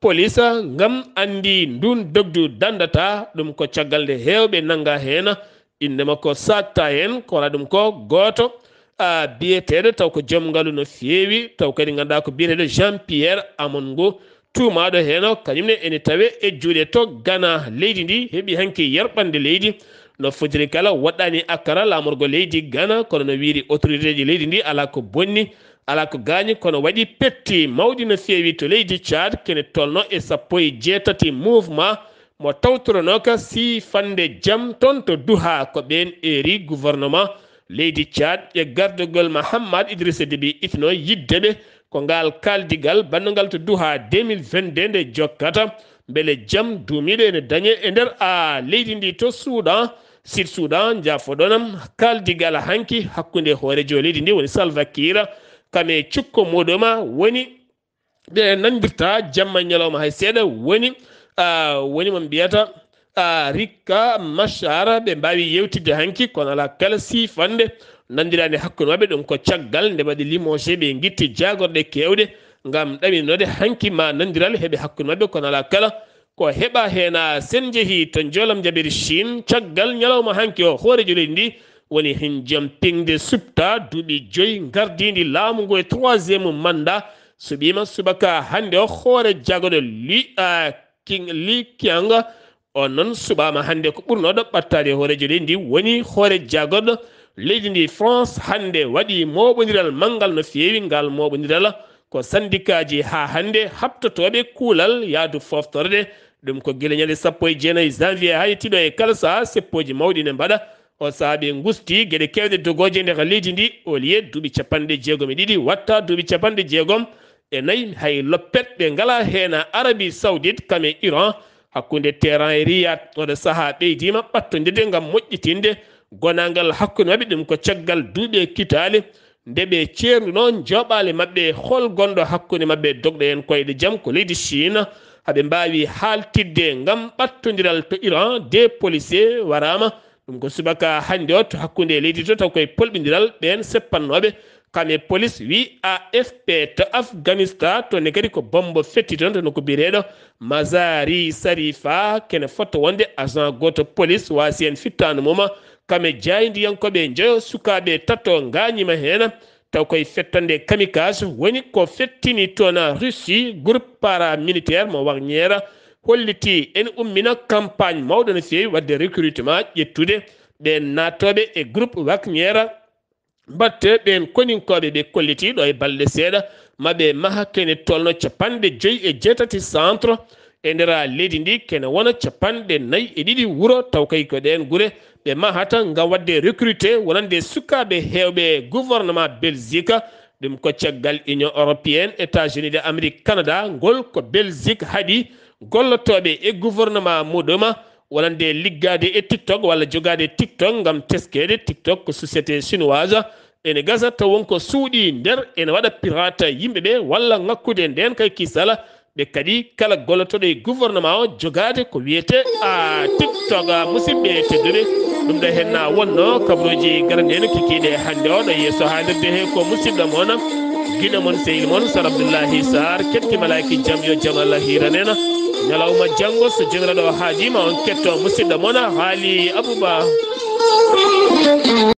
polis ngam anndi ndun dogdu dandata. Ɗum ko caggal nde heewɓe nannga heen. Innde makko saakta heen, ko wala ɗum ko gooto, a, biyeteeɗo taw ko joom ngalu no feewi, taw kadi ngannduɗaa ko biyeteeɗo Jean Pierre Amongo, tuumaaɗo heen o, kañum ne ene tawee e juuɗe to Ghana. Leydi ndi heɓi hanki yerɓande leydi no fotiri kala, woɗɗaani Accra laamorgo leydi Ghana, kono no wiiri autorité ji leydi ndi alaa ko bonni, alaa ko gaañi, kono waɗi petti mawɗi no feewi to leydi Tchad, kene tolno e sappo e jeetati mouvement mo tawtoronooka siifande jam toon to Duha. Ko ɓeen eri gouvernement leydi Tchad e gardagol Mahamat Idrissa Déby Itno yidde ɓe ko ngaal kaaldigal bannungal to Duha deux mille vingt-deux nde jokkata, mbele jam duumiiɗo ene dañe e nder a leydi ndi to Soudan, Sud Soudan, njaafoɗon. Kaaldigal hanki hakkunde hooreejo leydi ndi woni Salva Kiir, kam e cukko muɗum woni ɓe nandirta jamma e ñalawma hay seeɗa. Woni, a, woni mo mbiyata, a, Rika Machar, ɓe mbaawi yewtidde hanki, kono alaa kala siifande nandiraani hakkunde maɓɓe. Ɗum ko caggal nde mbaɗi limogé ɓe ngitti jaagorɗe keewɗe ngam ɗaminode hanki ma nandiral heɓe hakkunde maɓɓe, kono alaa kala ko heɓa heen. A sen njehi to njoolam jaɓiri Chine, caggal ñalawma hanki o, hooreejo leydi ndi woni hin jam piŋde suɓta duuɓi joyi ngardiindi laamu ngu e troisième mandat, suɓiima subaka hannde o hoore jagorɗe Li, a, King, Li Qiang. On noon suɓaama hannde ko ɓurnooɗo ɓattaade hooreejo leydi ndi, woni hoore jagorɗo leydi ndi. France hannde waɗi mooɓondiral manngal no feewi. Ngal mooɓondiral ko sandikaaji haa hannde haɓtotooɓe kuulal yahdu foftorde. Ɗum ko gila ñande sappo e jeenayi janvier haa yettiiɗo e kala sahaa seppooji mawɗi ne mbaɗa. O sahaa ɓe ngusti geɗe keewɗe dogooje e nder leydi ndi, au lieu duuɓi capanɗe jeegom e ɗiɗi, watta duuɓi capanɗe jeegom e nayi, hay loppet ɓe ngalaa heen. Arabie Saoudite kam e Iran, hakkunde Téhéran e Riyad, oɗo sahaa ɓeydiima ɓattondirde ngam moƴƴitinde gonaangal hakkunde maɓɓe. Ɗum ko caggal duuɓi e kitaale nde ɓe ceerndunoo jooɓaale maɓɓe. Hol gonɗo hakkunde maɓɓe dogɗo en koyɗe jam? Ko leydi Chine. Haɓe mbaawi haaltidde ngam ɓattondiral to Iran, de policier waraama. Ɗum ko subaka hannde o to hakkunde leydi to, taw koye polɓindiral ɓeen seppannooɓe kam e polis, wi A F P. To Afghanistan, toon ne kadi ko bombo fetti toon, to nokku biyeteeɗo Mazari Sarifa, kene fotto wonde agent gooto polis waasi heen fittaandu mum. Kam e jaayndiyankooɓe njoyo, sukaaɓe tato ngaañiima heen, taw koye fettande kamikaze. Woni ko fettini toon Russie, groupe paramilitaire mo Wagner holliti ene ummina campagne mawɗo no feewi waɗde recrutement, ƴettude ɓeen naatooɓe e groupe Wagner. Mbaɗte ɓeen koninkooɓe ɓe kolliti ɗo e balɗe seeɗa, ma ɓe maha kene tolno capanɗe joyi e jeetati centre e nder leydi ndi, kene wona capanɗe nayi e ɗiɗi wuro, taw kay ko ɗeen gure ɓe mahata ngam waɗde recruter wonande sukaaɓe heewɓe gouvernement Belgique. Ɗum ko caggal Union européenne, États-Unis de Amérique, Canada, ngol ko Belgique haɗi gollotooɓe e gouvernement muɗum wonande liggaade e TikTok walla jogaade TikTok ngam teskeede. TikTok ko société chinoise, ene gasa taw won ko suuɗi nder, ene waɗa pirata yimɓe ɓe walla ŋakkude ndeen kay kisala. Ɓe kadi kala gollotooɗo e gouvernement o jogaade ko wiyete a TikTok. Musidɓe tedduɓe, ɗum ɗo henna wonno kabaruuji garanɗe en kikiiɗe hannde o ɗo yeeso haalirde he ko musidɗo mon, giɗo mon, sehil mon Sar Abdoullahi Sarr. Ketti malaaki jam, yo jam Allah hiiran en. Ñalawma janngo so jomiraɗo haajima on ketto musidɗo mon Haali Abouba.